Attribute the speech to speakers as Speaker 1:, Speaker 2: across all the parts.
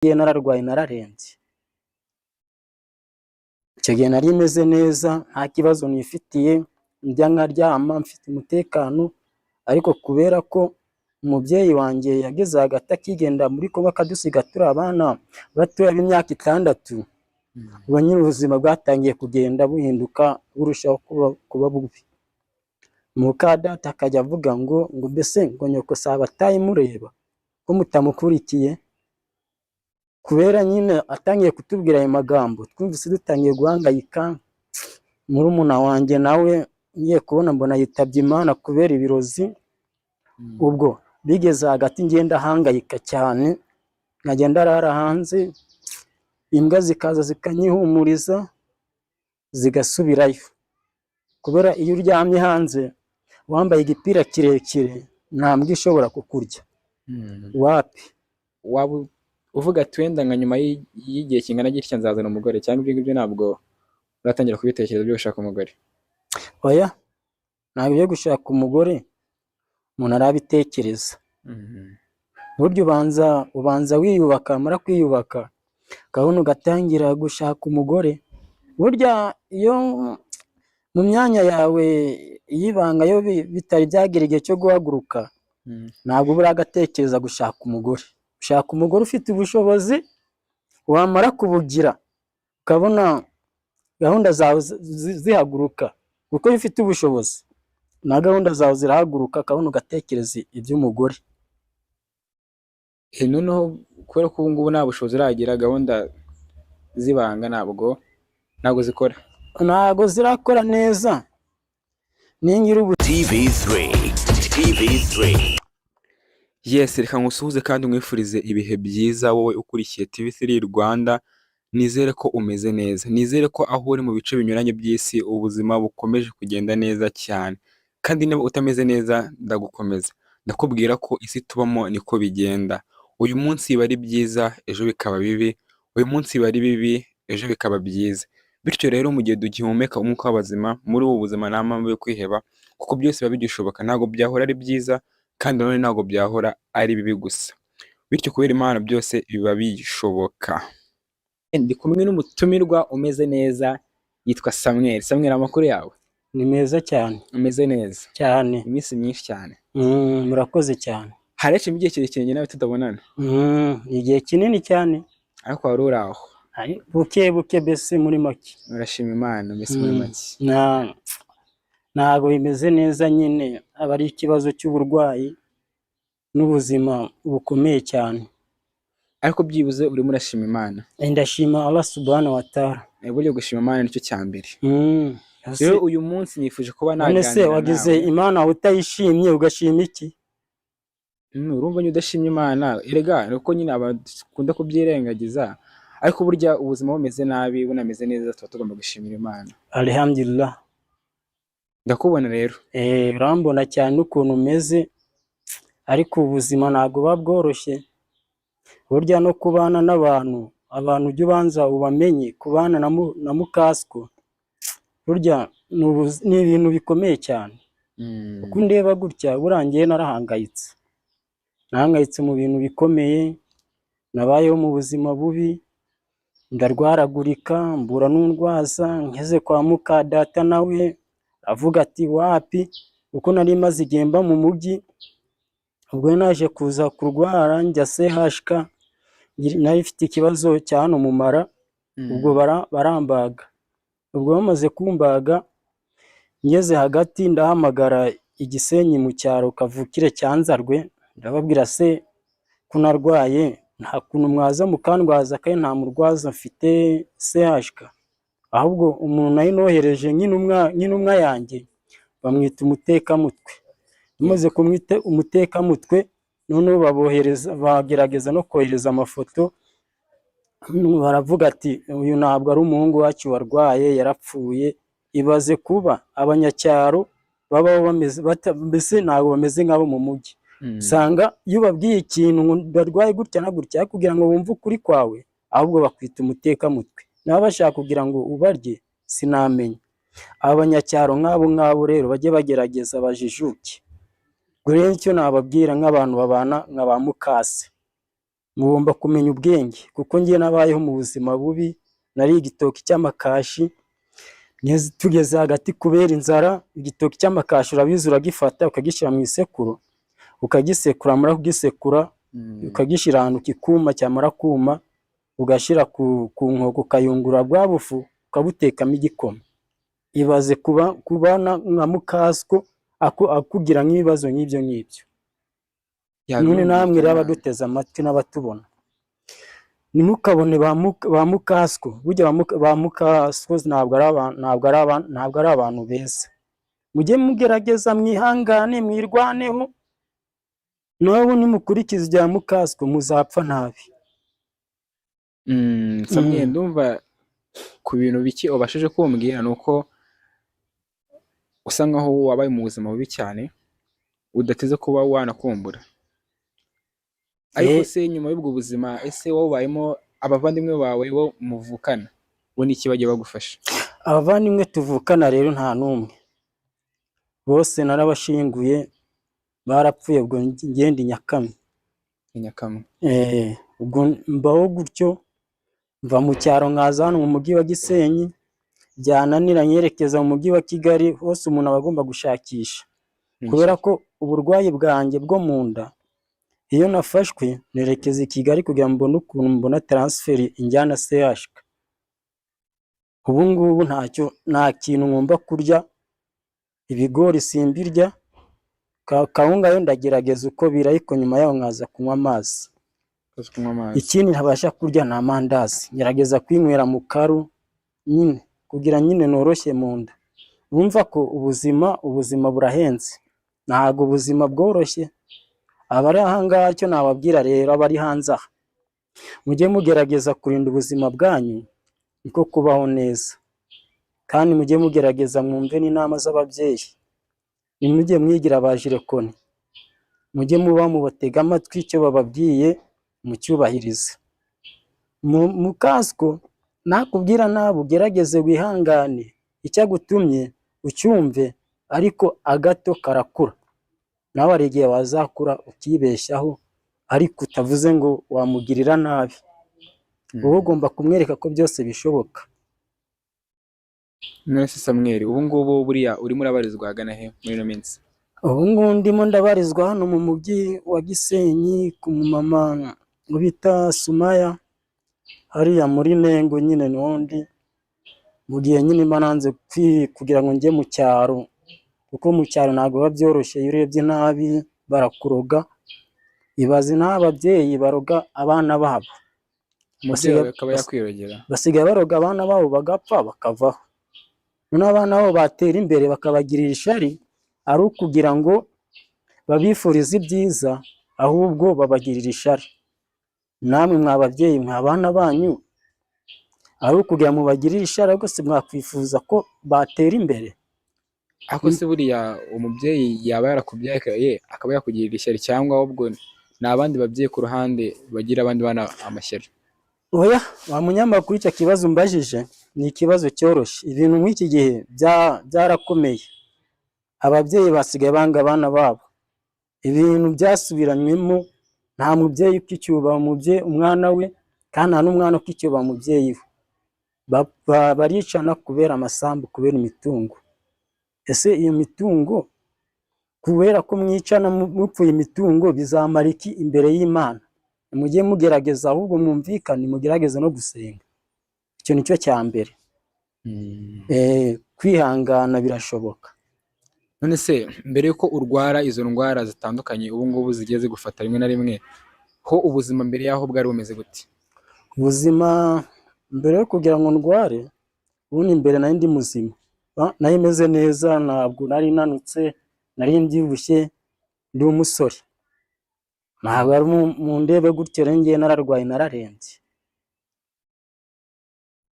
Speaker 1: Ngiye nararwaye, nararembye. Icyo gihe nari meze neza, nta kibazo nifitiye, njya nkaryama mfite umutekano, ariko kubera ko umubyeyi wanjye yageze hagati akigenda muri Kongo, akadusiga turi abana batoya b'imyaka 6, ubu nyine ubuzima bwatangiye kugenda buhinduka, burushaho kuba bubi. Muka data akajya avuga ngo mbese ngo nyoko sabataye mureba ko mutamukurikiye. Kubera nyine atangiye kutubwira ayo magambo, twumvise dutangiye guhangayika. Murumuna wanjye nawe ngiye kubona mbona yitabye Imana kubera ibirozi. Ubwo bigeze hagati ngenda ahangayika cyane, nkajya ndarara hanze, imbwa zikaza zikanyihumuriza zigasubirayo, kubera iyo uryamye hanze wambaye igipira kirekire nta mbwa ishobora kukurya. Wapi.
Speaker 2: Waba uvuga ati wenda nka nyuma y'igihe kingana gitya nzazana umugore, cyangwa ibyo ngibyo ntabwo uratangira kubitekereza byo gushaka umugore?
Speaker 1: Oya, ntabwo ibyo gushaka umugore umuntu arabitekereza. Burya ubanza wiyubaka, wamara kwiyubaka ukabona ugatangira gushaka umugore. Burya iyo mu myanya yawe y'ibanga yo bitari byagera igihe cyo guhaguruka, ntabwo uba uragatekereza gushaka umugore. Ushaka umugore ufite ubushobozi, wamara kubugira ukabona gahunda zawe zihaguruka, kuko iyo ufite ubushobozi na gahunda zawe zirahaguruka, ukabona ugatekereza iby'umugore.
Speaker 2: Noneho kubera ko ubu ngubu nta bushobozi uragira, gahunda z'ibanga ntabwo zikora?
Speaker 1: Ntabwo zirakora neza, ningira ubu
Speaker 3: TV3. TV3.
Speaker 4: Yes, reka ngusuhuze kandi nkwifurize ibihe byiza wowe ukurikiye TV3 Rwanda. Nizere ko umeze neza, nizere ko aho uri mu bice binyuranye by'isi ubuzima bukomeje kugenda neza cyane. Kandi niba utameze neza, ndagukomeza, ndakubwira ko isi tubamo niko bigenda. Uyu munsi biba ari byiza, ejo bikaba bibi, uyu munsi biba ari bibi, ejo bikaba byiza. Bityo rero, mu gihe tugihumeka umwuka w'abazima muri ubu buzima, nta mpamvu yo kwiheba, kuko byose biba bigishoboka. Ntabwo byahora ari byiza, kandi nanone ntabwo byahora ari bibi gusa. Bityo kubera Imana byose biba bishoboka.
Speaker 2: Ndi kumwe n'umutumirwa umeze neza, yitwa Samuel. Samuel, amakuru yawe?
Speaker 1: Ni meza cyane.
Speaker 2: Umeze neza?
Speaker 1: Cyane.
Speaker 2: Iminsi myinshi cyane.
Speaker 1: Murakoze cyane.
Speaker 2: Haraciyemo igihe kirekire njye nawe tutabonana.
Speaker 1: Ni igihe kinini cyane.
Speaker 2: Ariko wari uri aho?
Speaker 1: Buke buke mbese muri make.
Speaker 2: Urashima Imana mbese muri make?
Speaker 1: Ntabwo bimeze neza nyine, aba ari ikibazo cy'uburwayi n'ubuzima bukomeye cyane.
Speaker 2: Ariko byibuze urimo urashima Imana?
Speaker 1: Ndashima Allah subhanahu wa ta'ala.
Speaker 2: Burya gushima Imana nicyo cya mbere. Rero uyu munsi nifuje kuba
Speaker 1: None se
Speaker 2: naganira
Speaker 1: wagize
Speaker 2: nawe.
Speaker 1: Imana utayishimye ugashima iki?
Speaker 2: Urumva nyine udashimye Imana, erega ni uko nyine abantu dukunda kubyirengagiza, ariko burya ubuzima bumeze nabi, bunameze neza, tuba tugomba gushimira Imana.
Speaker 1: Alhamdulillah.
Speaker 2: Ndakubona rero.
Speaker 1: Urambona cyane ukuntu umeze, ariko ubuzima ntabwo buba bworoshye. Burya no kubana n'abantu, abantu ujya ubanza ubamenye. Kubana na mukasiko burya ni ibintu bikomeye cyane. Uko undeba gutya, buriya njyewe narahangayitse, nahangayitse mu bintu bikomeye, nabayeho mu buzima bubi, ndarwaragurika, mbura n'undwaza. Ngeze kwa muka data nawe avuga ati wapi, kuko nari maze igihe mba mu mujyi. Ubwo naje kuza kurwara njya CHK, nari mfite ikibazo cya hano mu mara. Ubwo barambaga, ubwo bamaze kumbaga, ngeze hagati ndahamagara i Gisenyi mu cyaro kavukire cya Nzarwe, ndababwira: se ko narwaye, nta kuntu mwaza mukandwaza kandi nta murwaza mfite CHK? Ahubwo umuntu nari nohereje nk'intumwa yanjye bamwita umutekamutwe. Bamaze kumwita umutekamutwe, noneho babohereza, bagerageza no kohereza amafoto, baravuga ati uyu ntabwo ari umuhungu wacu warwaye, yarapfuye. Ibaze kuba abanyacyaro babaho bameze mbese ntabwo bameze nk'abo mu mujyi. Usanga iyo ubabwiye ikintu ngo barwaye gutya na gutya, kugira ngo bumve ukuri kwawe, ahubwo bakwita umutekamutwe, nabo bashaka kugira ngo ubarye. Sinamenya abanyacyaro nk'abo ngabo rero bajye bagerageza bajijuke. Ubwo rero icyo nababwira nk'abantu babana nka ba mukase, Mugomba kumenya ubwenge, kuko njye nabayeho mu buzima bubi, nariye igitoki cy'amakashi, tugeze hagati kubera inzara, igitoki cy'amakashi urabizi, uragifata ukagishyira mu isekuru, ukagisekura, wamara kugisekura ukagishyira ahantu kikuma, cyamara kuma ugashyira ku nkoko, ukayungurura bwa bufu ukabutekamo igikoma. Ibaze kuba kubana nka mukasiko akugira nk'ibibazo nk'ibyo ngibyo. None namwe rero abaduteze amatwi n'abatubona, ntimukabone ba mukasiko, burya ba mukasiko ntabwo ari abantu beza. Mujye mugerageza mwihangane, mwirwaneho, nawe nimukurikiza ibya mukasiko muzapfa nabi.
Speaker 2: Samuel, ndumva ku bintu bike ubashije kumbwira ni uko usa nkaho wabaye mu buzima bubi cyane udateze kuba wanakumbura. Ariko se nyuma y'ubwo buzima, ese wowe ubayemo, abavandimwe bawe bo muvukana bo ni iki bagiye bagufasha?
Speaker 1: Abavandimwe tuvukana rero nta n'umwe, bose narabashyinguye barapfuye, ubwo ngenda i Nyakamwe.
Speaker 2: I Nyakamwe.
Speaker 1: Ubwo mbaho gutyo, mva mu cyaro nkaza hano mu mujyi wa Gisenyi, byananira nyerekeza mu mujyi wa Kigali, hose umuntu aba agomba gushakisha. Kubera ko uburwayi bwanjye bwo mu nda, iyo nafashwe nerekeza i Kigali kugira ngo mbone ukuntu mbona transfert injyana CHK. Ubu ngubu ntacyo, nta kintu ngomba kurya, ibigori simbirya, kawunga yo ndagerageza uko biri, ariko nyuma yaho nkaza kunywa amazi.
Speaker 2: Uzi kunywa amazi.
Speaker 1: Ikindi ntabasha kurya ni amandazi, ngerageza kwinywera mu karu nyine kugira nyine noroshye mu nda. Urumva ko ubuzima burahenze, ntabwo ubuzima bworoshye. Abari aha ngaha icyo nababwira rero, abari hanze aha, mujye mugerageza kurinda ubuzima bwanyu, niko kubaho neza. Kandi mujye mugerageza mwumve n'inama z'ababyeyi, ntimujye mwigira ba jirekoni, mujye muba mubatega amatwi, icyo bababwiye mucyubahirize. Mukasiko nakubwira nabi ugerageze wihangane, icyo agutumye ucyumve, ariko agato karakura. Nawe hari igihe wazakura ukibeshyaho, ariko utavuze ngo wamugirira nabi. Wowe ugomba kumwereka ko byose bishoboka.
Speaker 2: None se Samuel, ubu ngubu buriya urimo urabarizwa ahagana he muri ino minsi?
Speaker 1: Ubu ngubu ndimo ndabarizwa hano mu mujyi wa Gisenyi ku mumama bita Sumaya, hariya muri Nengo nyine niho ndi, mu gihe nyine mba nanze kugira ngo njye mu cyaro, kuko mu cyaro ntabwo biba byoroshye, iyo urebye nabi barakuroga. Ibaze n'ababyeyi baroga abana babo.
Speaker 2: Umubyeyi akaba yakwirogera.
Speaker 1: Basigaye baroga abana babo bagapfa bakavaho. Noneho abana babo batera imbere bakabagirira ishyari, ari ukugira ngo babifurize ibyiza, ahubwo babagirira ishyari. Namwe mwa babyeyi mwa abana banyu, ari ukugira ngo mubagirire ishyari, ariko si mwakwifuza ko batera imbere.
Speaker 2: Ariko se buriya umubyeyi yaba yarakubyaye akaba yakugirira ishyari, cyangwa ahubwo ni abandi babyeyi ku ruhande bagira abandi bana amashyari?
Speaker 1: Oya, wa munyamakuru, icyo kibazo umbajije ni ikibazo cyoroshye. Ibintu nk'iki gihe byarakomeye, ababyeyi basigaye banga abana babo, ibintu byasubiranywemo, nta mubyeyi ukicyubaha umwana we, kandi nta n'umwana ukicyubaha umubyeyi we. Baricana kubera amasambu, kubera imitungo. Ese iyo mitungo, kubera ko mwicana mupfuye imitungo, bizamara iki imbere y'Imana? Mujye mugerageza ahubwo mwumvikane, mugerageze no gusenga. Icyo nicyo cya mbere. Kwihangana birashoboka.
Speaker 2: None se mbere yuko urwara izo ndwara zitandukanye ubu ngubu zigiye zigufata rimwe na rimwe, ho ubuzima mbere yaho bwari bumeze gute?
Speaker 1: Ubuzima mbere yo kugira ngo ndware, ubundi mbere nari ndi muzima, nari meze neza, ntabwo nari nanutse, nari mbyibushye, ndi umusore. Ntabwo ari mundebe gutyo rero, ngewe nararwaye, nararembye.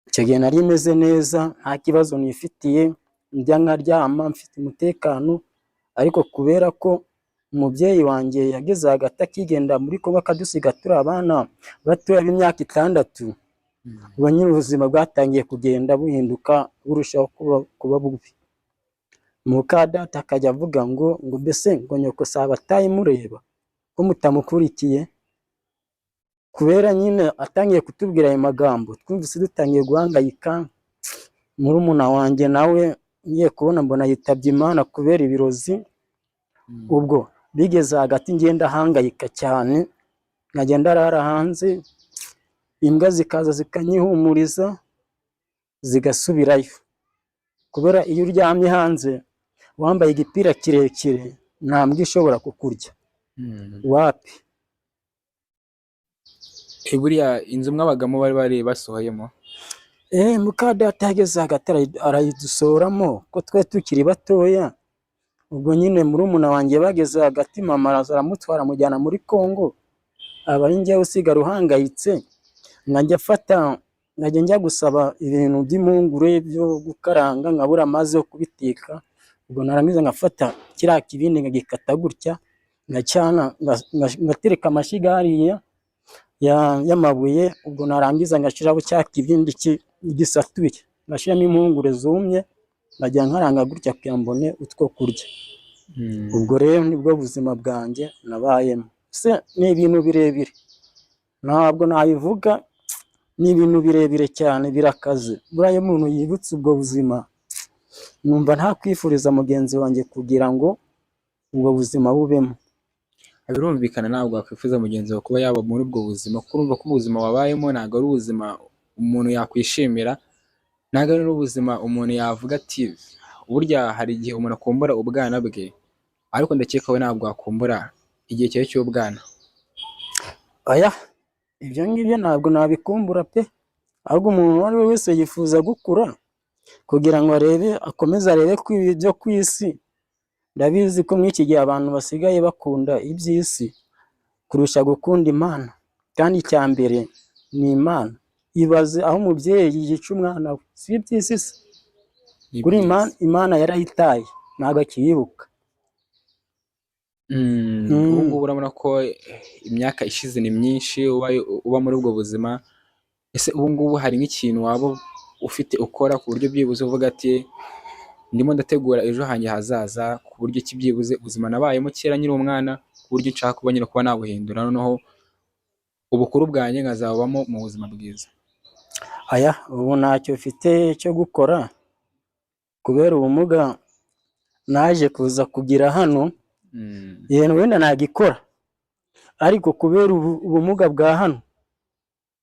Speaker 1: Icyo gihe nari meze neza, nta kibazo nifitiye, njya nkaryama mfite umutekano, ariko kubera ko umubyeyi wanjye yageze hagati akigenda muri Kongo akadusiga turi abana batoya b'imyaka 6, ubu nyine ubuzima bwatangiye kugenda buhinduka, burushaho kuba bubi. Muka data akajya avuga ngo mbese ngo nyoko si abataye mureba ko mutamukurikiye, Kubera nyine atangiye kutubwira ayo magambo, twumvise dutangiye guhangayika. Murumuna wanjye nawe ngiye kubona mbona yitabye Imana kubera ibirozi. Ubwo bigeze hagati ngenda ahangayika cyane, nkagenda ndarara hanze, imbwa zikaza zikanyihumuriza zigasubirayo. Kubera iyo uryamye hanze wambaye igipira kirekire, nta mbwa ishobora kukurya. Wapi.
Speaker 2: Buriya inzu mwabagamo bari bari basohoyemo?
Speaker 1: Muka data yageze hagati arayidusohoramo ko twari tukiri batoya. Ubwo nyine murumuna wanjye bageze hagati, mama araza aramutwara amujyana muri Kongo, aba ari njyewe usigara uhangayitse. Nkajya afata, nkajya njya gusaba ibintu by'impungure byo gukaranga, nkabura amazi yo kubiteka. Ubwo narangiza ngafata kiriya kibindi nkagikata gutya, ngacana, ngatereka amashyiga hariya y'amabuye. Ubwo narangiza ngashyiraho cya kibindi gisatuye, ngashyiramo impungure zumye, nkajya nkaranga gutya kugira ngo mbone utwo kurya. Ubwo rero nibwo buzima bwanjye nabayemo. Se ni ibintu birebire, ntabwo nabivuga, ni ibintu birebire cyane, birakaze. Buriya iyo umuntu yibutse ubwo buzima, numva ntakwifuriza mugenzi wanjye kugira ngo ubwo buzima bubemo.
Speaker 2: Birumvikana, ntabwo wakwifuza mugenzi wawe kuba yaba muri ubwo buzima, kuko urumva ko ubuzima wabayemo ntabwo ari ubuzima umuntu yakwishimira, ntabwo ari n'ubuzima umuntu yavuga ati burya hari igihe umuntu akumbura ubwana bwe, ariko ndakeka we ntabwo wakumbura igihe cyawe cy'ubwana.
Speaker 1: Oya, ibyo ngibyo ntabwo nabikumbura pe. Ahubwo umuntu uwo ari we wese yifuza gukura kugira ngo arebe, akomeze arebe ko ibi byo ku isi. Ndabizi ko muri iki gihe abantu basigaye bakunda iby'isi kurusha gukunda Imana, kandi icya mbere ni Imana. Ibaze aho umubyeyi yica umwana we, si iby'isi se?
Speaker 2: Ni
Speaker 1: Kuri
Speaker 2: byiza.
Speaker 1: Imana yarayitaye, ntabwo akiyibuka.
Speaker 2: Ubu ngubu urabona ko imyaka ishize ni myinshi uba muri ubwo buzima. Ese ubu ngubu hari nk'ikintu waba ufite ukora ku buryo byibuze uvuga ati ndimo ndategura ejo hanjye hazaza, ku buryo ki byibuze ubuzima nabayemo kera nkiri umwana, ku buryo nshaka kuba nyine kuba nabuhindura, noneho ubukuru bwanjye nkazabubamo mu buzima bwiza?
Speaker 1: Aya, ubu ntacyo mfite cyo gukora kubera ubumuga naje kuza kugira hano. Yego wenda nagikora, ariko kubera ubumuga bwa hano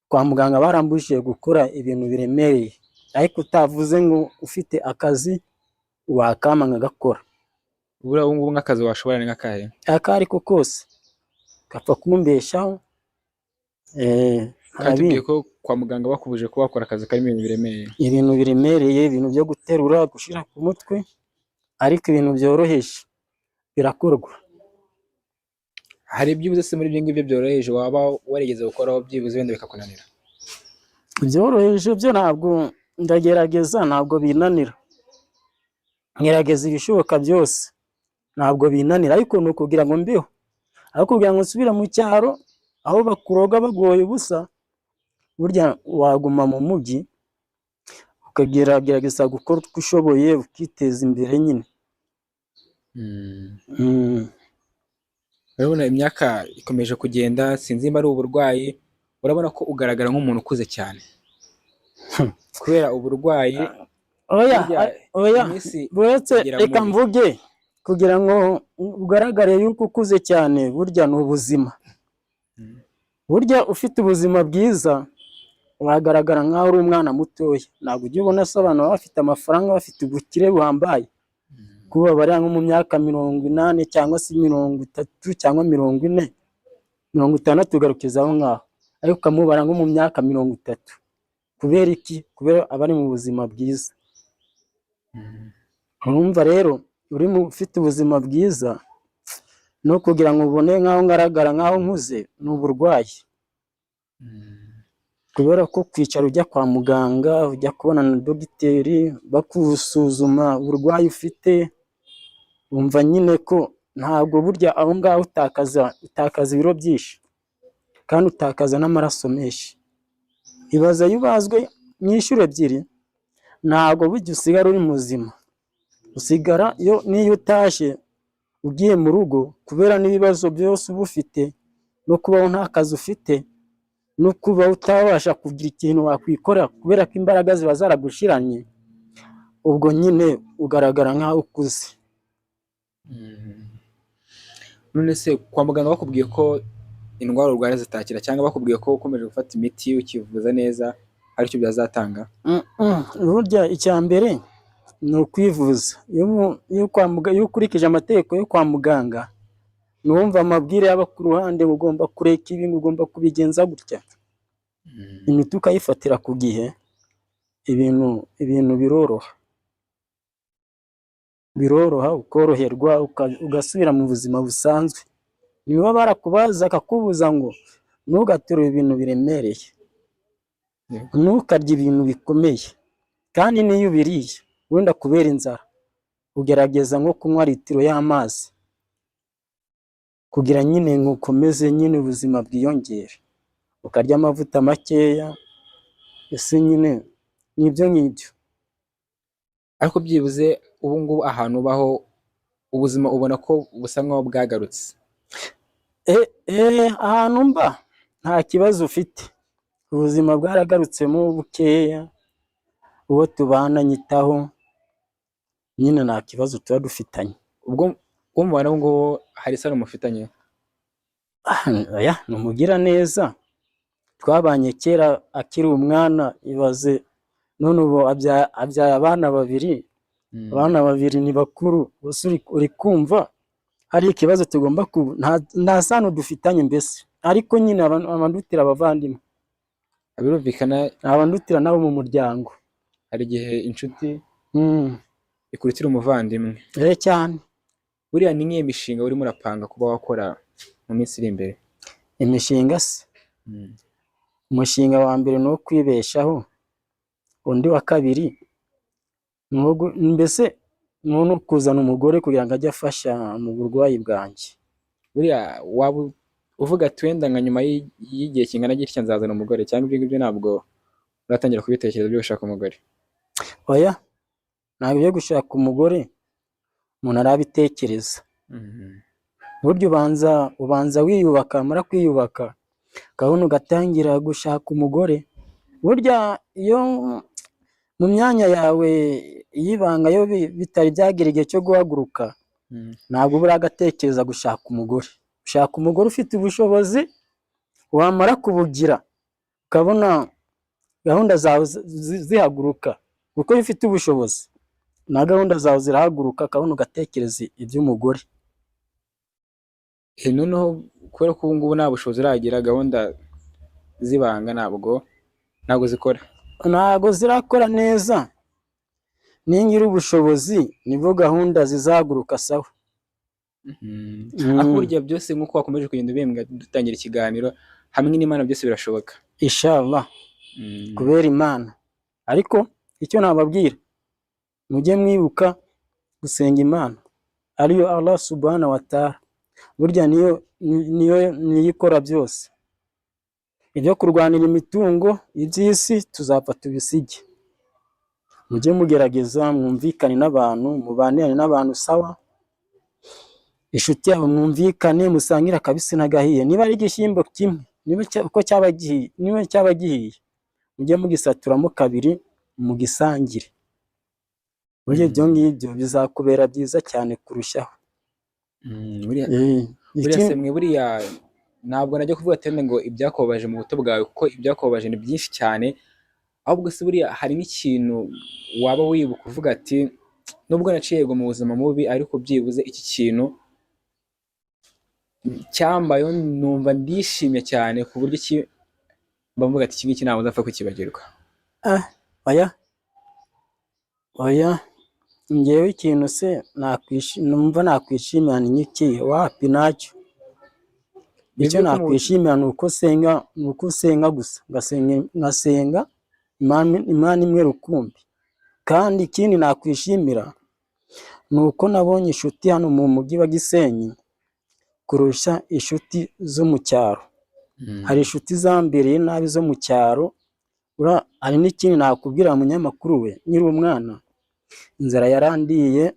Speaker 1: kwa muganga barambujije gukora ibintu biremereye, ariko utavuze ngo ufite akazi wakampa nkagakora.
Speaker 2: Buriya ubu ngubu nk'akazi washobora ni nk'akahe?
Speaker 1: Ako ariko kose gapfa kumbeshaho.
Speaker 2: Kandi tubwiye ko kwa muganga bakubujije kuba wakora akazi karimo ibintu biremereye.
Speaker 1: Ibintu biremereye, ibintu byo guterura, gushyira ku mutwe, ariko ibintu byoroheje birakorwa.
Speaker 2: Hari ibyo se muri ibyo ngibyo byoroheje waba warigeze gukoraho byibuze wenda bikakunanira?
Speaker 1: Ibyoroheje byo ntabwo, ndagerageza ntabwo binanira, ngerageza ibishoboka byose ntabwo binanira, ariko ni ukugira ngo mbeho, aho kugira ngo nsubire mu cyaro aho bakuroga bagoye ubusa. Burya waguma mu mujyi ukagerageza gukora uko ushoboye ukiteza imbere nyine.
Speaker 2: Urabona imyaka ikomeje kugenda, sinzi niba ari uburwayi, urabona ko ugaragara nk'umuntu ukuze cyane kubera uburwayi.
Speaker 1: Oya,
Speaker 2: Burya
Speaker 1: oya,
Speaker 2: iminsi
Speaker 1: uretse
Speaker 2: igira
Speaker 1: reka
Speaker 2: mubi.
Speaker 1: mvuge, kugira ngo ugaragare yuko ukuze cyane, burya ni ubuzima. Burya ufite ubuzima bwiza wagaragara nk'aho uri umwana mutoya. Ntabwo ujya ubona se abantu baba bafite amafaranga, bafite ubukire buhambaye, kuba bari nko mu myaka 80 cyangwa se 30 cyangwa 40, 60 ugarukiza aho ngaho, ariko ukamubara nko mu myaka 30. Kubera iki? Kubera aba ari mu buzima bwiza. Urumva rero uri ufite ubuzima bwiza, no kugira ngo ubone nk'aho ngaragara nk'aho nkuze ni uburwayi. Kubera ko kwicara ujya kwa muganga, ujya kubona na dogiteri bakusuzuma uburwayi ufite, wumva nyine ko ntabwo burya aho ngaho utakaza ibiro byinshi kandi utakaza n'amaraso menshi. Ibaze iyo ubazwe n'inshuro ebyiri, ntabwo burya usigara uri muzima. Usigara iyo n'iyo utashye ugiye mu rugo, kubera n'ibibazo byose uba ufite no kubaho nta kazi ufite, no kuba utabasha kugira ikintu wakwikora kubera ko imbaraga ziba zaragushiranye, ubwo nyine ugaragara nk'aho ukuze.
Speaker 2: None se kwa muganga bakubwiye ko indwara urwaye zitakira, cyangwa bakubwiye ko ukomeje gufata imiti ukivuza neza hari icyo byazatanga?
Speaker 1: Burya icya mbere ni ukwivuza. Iyo ukurikije amategeko yo kwa muganga, ntiwumve amabwire y'aba ku ruhande, ugomba kureka ibi, ugomba kubigenza gutya, imiti ukayifatira ku gihe, ibintu biroroha, biroroha, ukoroherwa, ugasubira mu buzima busanzwe. Niba barakubaza akakubuza ngo ntugaterure ibintu biremereye, ntukarye ibintu bikomeye, kandi n'iyo ubiriye wenda kubera inzara, ugerageza nko kunywa litiro y'amazi kugira nyine ngo ukomeze nyine ubuzima bwiyongere, ukarya amavuta makeya, ese nyine ni ibyo ngibyo.
Speaker 2: Ariko byibuze ubu ngubu ahantu ubaho, ubuzima ubona ko busa nkaho bwagarutse?
Speaker 1: Ahantu mba nta kibazo ufite, ubuzima bwaragarutsemo bukeya, uwo tubana nyitaho, nyine nta kibazo tuba dufitanye.
Speaker 2: Ubwo uwo mubana ubu ngubu hari isano mufitanye?
Speaker 1: Oya, ni umugiraneza, twabanye kera akiri umwana, ibaze none ubu abyaye abana babiri, abana babiri ni bakuru, gusa uri kumva hari ikibazo tugomba nta sano dufitanye mbese, ariko nyine abandutira abavandimwe.
Speaker 2: Birumvikana.
Speaker 1: Abandutira nabo mu muryango.
Speaker 2: Hari igihe inshuti ikurikira umuvandimwe.
Speaker 1: Eh, cyane.
Speaker 2: Buriya ni nk'iyo mishinga urimo urapanga kuba wakora mu minsi iri imbere?
Speaker 1: Imishinga se? Umushinga wa mbere ni uwo kwibeshaho, undi wa kabiri ni uwo mbese ni uwo kuzana umugore kugira ngo ajye afasha mu burwayi bwanjye.
Speaker 2: Buriya waba uvuga ati wenda nka nyuma y'igihe kingana gutya nzazana umugore, cyangwa ibyo ngibyo ntabwo uratangira kubitekereza byo gushaka umugore?
Speaker 1: Oya, ntabwo ibyo gushaka umugore umuntu arabitekereza. Burya ubanza wiyubaka, wamara kwiyubaka ukabona ugatangira gushaka umugore. Burya iyo mu myanya yawe y'ibanga iyo bitari byagera igihe cyo guhaguruka, ntabwo uba uragatekereza gushaka umugore. Ushaka umugore ufite ubushobozi, wamara kubugira ukabona gahunda zawe zihaguruka, kuko iyo ufite ubushobozi na gahunda zawe zirahaguruka, ukabona ugatekereza iby'umugore.
Speaker 2: Noneho kubera ko ubu ngubu nta bushobozi uragira, gahunda z'ibanga ntabwo zikora.
Speaker 1: Ntabwo zirakora neza, ningira ubushobozi nibwo gahunda zizahaguruka sawa.
Speaker 2: Ariko burya byose nk'uko wakomeje kugenda ubimbwira dutangira ikiganiro, hamwe n'Imana byose birashoboka.
Speaker 1: Inshallah, kubera Imana. Ariko icyo nababwira, mujye mwibuka gusenga Imana ariyo Allah subhana wa ta'ala, burya niyo ikora byose. Ibyo kurwanira imitungo, iby'isi tuzapfa tubisige. Mujye mugerageza mwumvikane n'abantu, mubanire n'abantu sawa, inshuti yawe mwumvikane, musangire akabisi n'agahiye. Niba ari igishyimbo kimwe, niba uko cyaba gihiye, niba cyaba gihiye, mujye mugisaturamo kabiri mugisangire. Burya ibyo ngibyo bizakubera byiza cyane kurushaho.
Speaker 2: Buriya buriya se mwe, buriya ntabwo najya kuvuga ati ngo ibyakubabaje mu buto bwawe, kuko ibyakubabaje ni byinshi cyane. Ahubwo se buriya hari nk'ikintu waba wibuka uvuga ati nubwo naciye yego mu buzima bubi, ariko byibuze iki kintu cyambayeho numva ndishimye cyane, ku buryo ki mba mvuga ati iki ngiki ntabwo nzapfa kukibagirwa?
Speaker 1: Oya, oya, njyewe ikintu se numva nakwishimira ni nk'iki? Wapi, ntacyo. Icyo
Speaker 2: Bivuze ko
Speaker 1: nakwishimira ni uko nsenga, ni uko nsenga gusa, ngasenga Imana imwe rukumbi. Kandi ikindi nakwishimira ni uko nabonye inshuti hano mu mujyi wa Gisenyi kurusha inshuti zo mu cyaro. Hari inshuti zambereye nabi zo mu cyaro. Hari n'ikindi nakubwira munyamakuru we, nkiri umwana inzara yarandiye,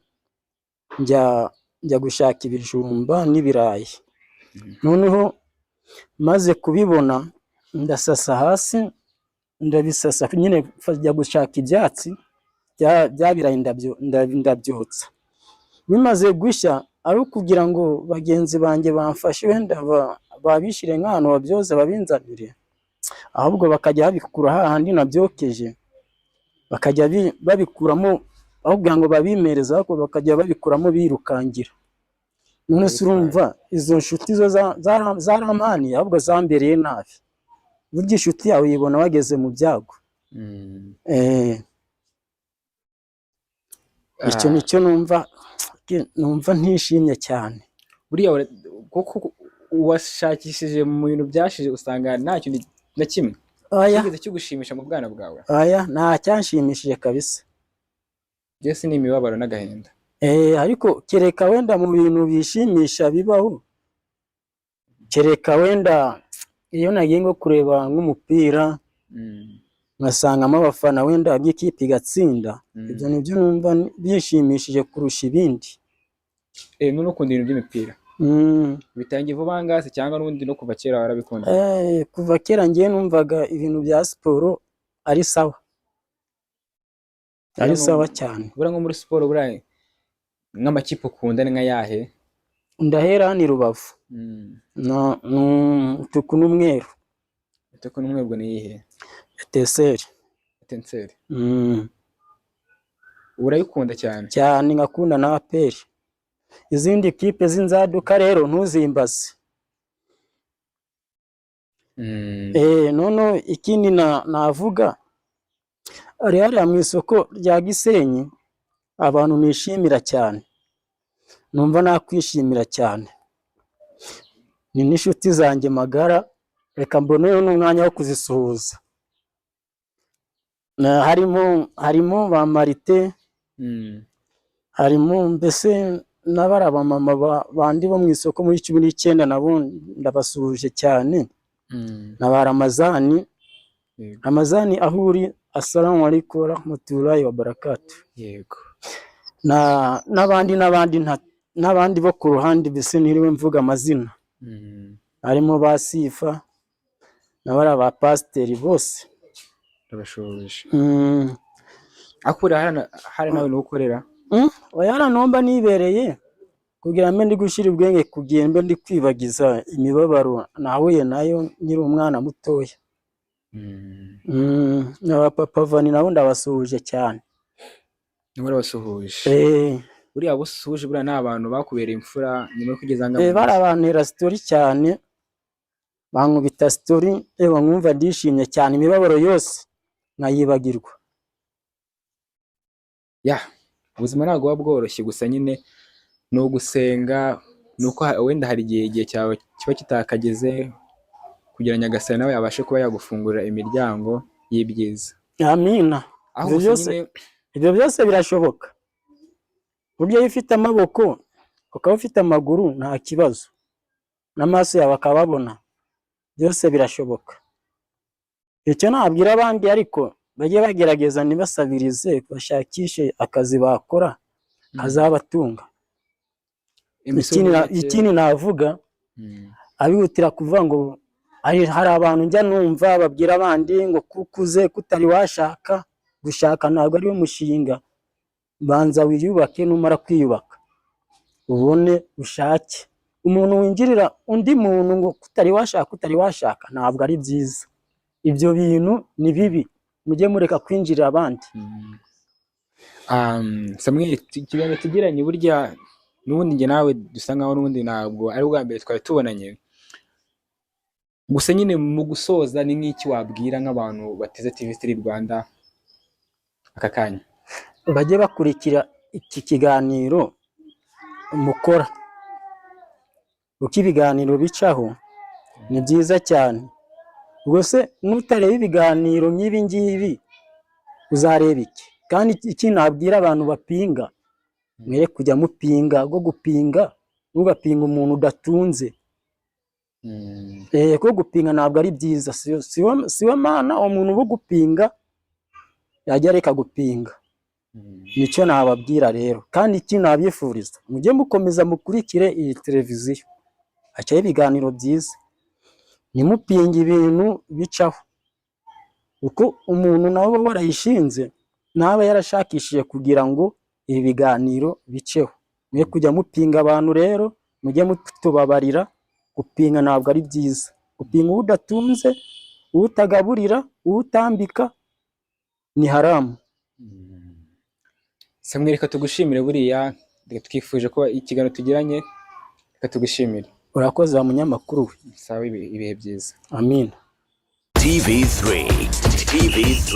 Speaker 1: njya gushaka ibijumba n'ibirayi. Noneho maze kubibona Ndasasa hasi, ndabisasa nyine, njya gushaka ibyatsi bya birayi, ndabyotsa. Bimaze gushya, ari ukugira ngo bagenzi banjye bamfashe, wenda babishyire nk'ahantu babyoze babinzanire, ahubwo bakajya babikura hahandi nabyokeje, bakajya babikuramo aho kugira ngo babimereze, ahubwo bakajya babikuramo birukangira. None se urumva izo nshuti zo zarampaniye, ahubwo zambereye nabi. Burya inshuti yawe uyibona wageze mu byago. Icyo nicyo numva ntishimye cyane.
Speaker 2: Buriya kuko washakishije mu bintu byashize, usanga nta kintu na kimwe
Speaker 1: Aya.
Speaker 2: kigeze kigushimisha mu bwana bwawe.
Speaker 1: Aya, nta cyanshimishije kabisa.
Speaker 2: Byose ni imibabaro n'agahinda.
Speaker 1: Ariko kereka wenda mu bintu bishimisha bibaho, kereka wenda iyo nagiye nko kureba nk'umupira, nkasangamo abafana, wenda b'ikipe igatsinda, ibyo nibyo numva bishimishije kurusha ibindi.
Speaker 2: None ukunda ibintu by'imipira? Bitangiye vuba aha ngaha se, cyangwa n'ubundi no kuva kera warabikunda?
Speaker 1: Kuva kera ngiye numvaga ibintu bya siporo ari sawa, ari sawa cyane.
Speaker 2: Buriya nko muri siporo, buriya nk'amakipe ukunda ni nk'ayahe?
Speaker 1: Ndahera hano i Rubavu. No, umutuku n'umweru.
Speaker 2: Umutuku n'umweru, ubwo ni iyihe?
Speaker 1: Etincelles.
Speaker 2: Etincelles. Urayikunda cyane?
Speaker 1: Cyane, nkakunda na APR. Izindi kipe z'inzaduka rero ntuzimbaze. Noneho ikindi navuga, hari hariya mu isoko rya Gisenyi, abantu nishimira cyane, numva nakwishimira cyane, ni n'inshuti zanjye magara. Reka mbonereho n'umwanya wo kuzisuhuza. Harimo ba Marite, harimo mbese n'abari abamama bandi bo mu isoko muri 19, nabo ndabasuhuje cyane, na ba Ramazani. Ramazani aho uri, assalamu alaikum warahmatullahi wabarakatuh. Na n'abandi n'abandi n'abandi bo ku ruhande, mbese ntiriwe mvuga amazina, harimo ba Sifa na bariya ba pasiteri bose.
Speaker 2: Ndabashoboje. Ariko buriya hari nawe niho ukorera?
Speaker 1: Oya, hariya numva nibereye kugira mbe ndi gushyira ubwenge ku gihe, mbe ndi kwibagiza imibabaro nahuye nayo nkiri umwana mutoya. Aba papa Vani nabo ndabasuhuje cyane.
Speaker 2: Niba urabasuhuje. Buriya abo usuhuje buriya ni abantu bakubereye imfura nyuma yo kugeza aha.
Speaker 1: Bari bantera story cyane, bankubita story, ewa nkumva ndishimye cyane, imibabaro yose nkayibagirwa.
Speaker 2: Ya, ubuzima ntabwo buba bworoshye, gusa nyine ni ugusenga, ni uko wenda hari igihe cyawe kiba kitakageze kugira Nyagasani nawe abashe kuba yagufungurira imiryango y'ibyiza.
Speaker 1: Amina.
Speaker 2: Aho
Speaker 1: Ibyo
Speaker 2: gusa
Speaker 1: byose
Speaker 2: nyine
Speaker 1: ibyo byose birashoboka. Burya iyo ufite amaboko, ukaba ufite amaguru, nta kibazo, n'amaso yawe akababona, byose birashoboka. Icyo nabwira abandi ariko, bajye bagerageza ntibasabirize, bashakishe akazi bakora kazabatunga.
Speaker 2: Imisoro make.
Speaker 1: Ikindi navuga, abihutira kuvuga ngo hari abantu njya numva babwira abandi ngo kukuze kutari washaka, gushaka ntabwo ari wo mushinga. Banza wiyubake, numara kwiyubaka ubone ushake. Umuntu winjirira undi muntu ngo kutari washaka, kutari washaka, ntabwo ari byiza. Ibyo bintu ni bibi, mujye mureka kwinjirira abandi.
Speaker 2: Samuel, ikiganiro tugiranye burya n'ubundi njye nawe dusa nkaho n'ubundi ntabwo ari ubwa mbere twari tubonanye. Gusa nyine mu gusoza, ni nk'iki wabwira nk'abantu bateze TV3 Rwanda aka kanya?
Speaker 1: Bajye bakurikira iki kiganiro mukora, uko ibiganiro bicaho ni byiza cyane. Ubwo se nutareba ibiganiro nk'ibi ngibi uzareba iki? Kandi iki nabwira abantu bapinga, mwere kujya mupinga, bwo gupinga, ntugapinga umuntu udatunze. Ko gupinga ntabwo ari byiza, siwe mana umuntu wo gupinga yajya areka gupinga. Nicyo nababwira rero. Kandi iki nabifuriza, mujye mukomeza mukurikire iyi televiziyo, hacaho ibiganiro byiza. Ntimupinge ibintu bicaho, kuko umuntu nawe uba warayishinze ntaba yarashakishije kugira ngo ibi biganiro biceho. Mwe kujya mupinga abantu rero, mujye mutubabarira. Gupinga ntabwo ari byiza. Gupinga uwo udatunze, uwo utagaburira, uwo utambika ni haramu.
Speaker 2: Samuel, reka tugushimire. Buriya reka twifuje ko ikiganiro tugiranye, reka tugushimire.
Speaker 1: Urakoze wa munyamakuru we.
Speaker 2: Sawa, ibihe byiza.
Speaker 1: Amina.
Speaker 3: TV3, TV3.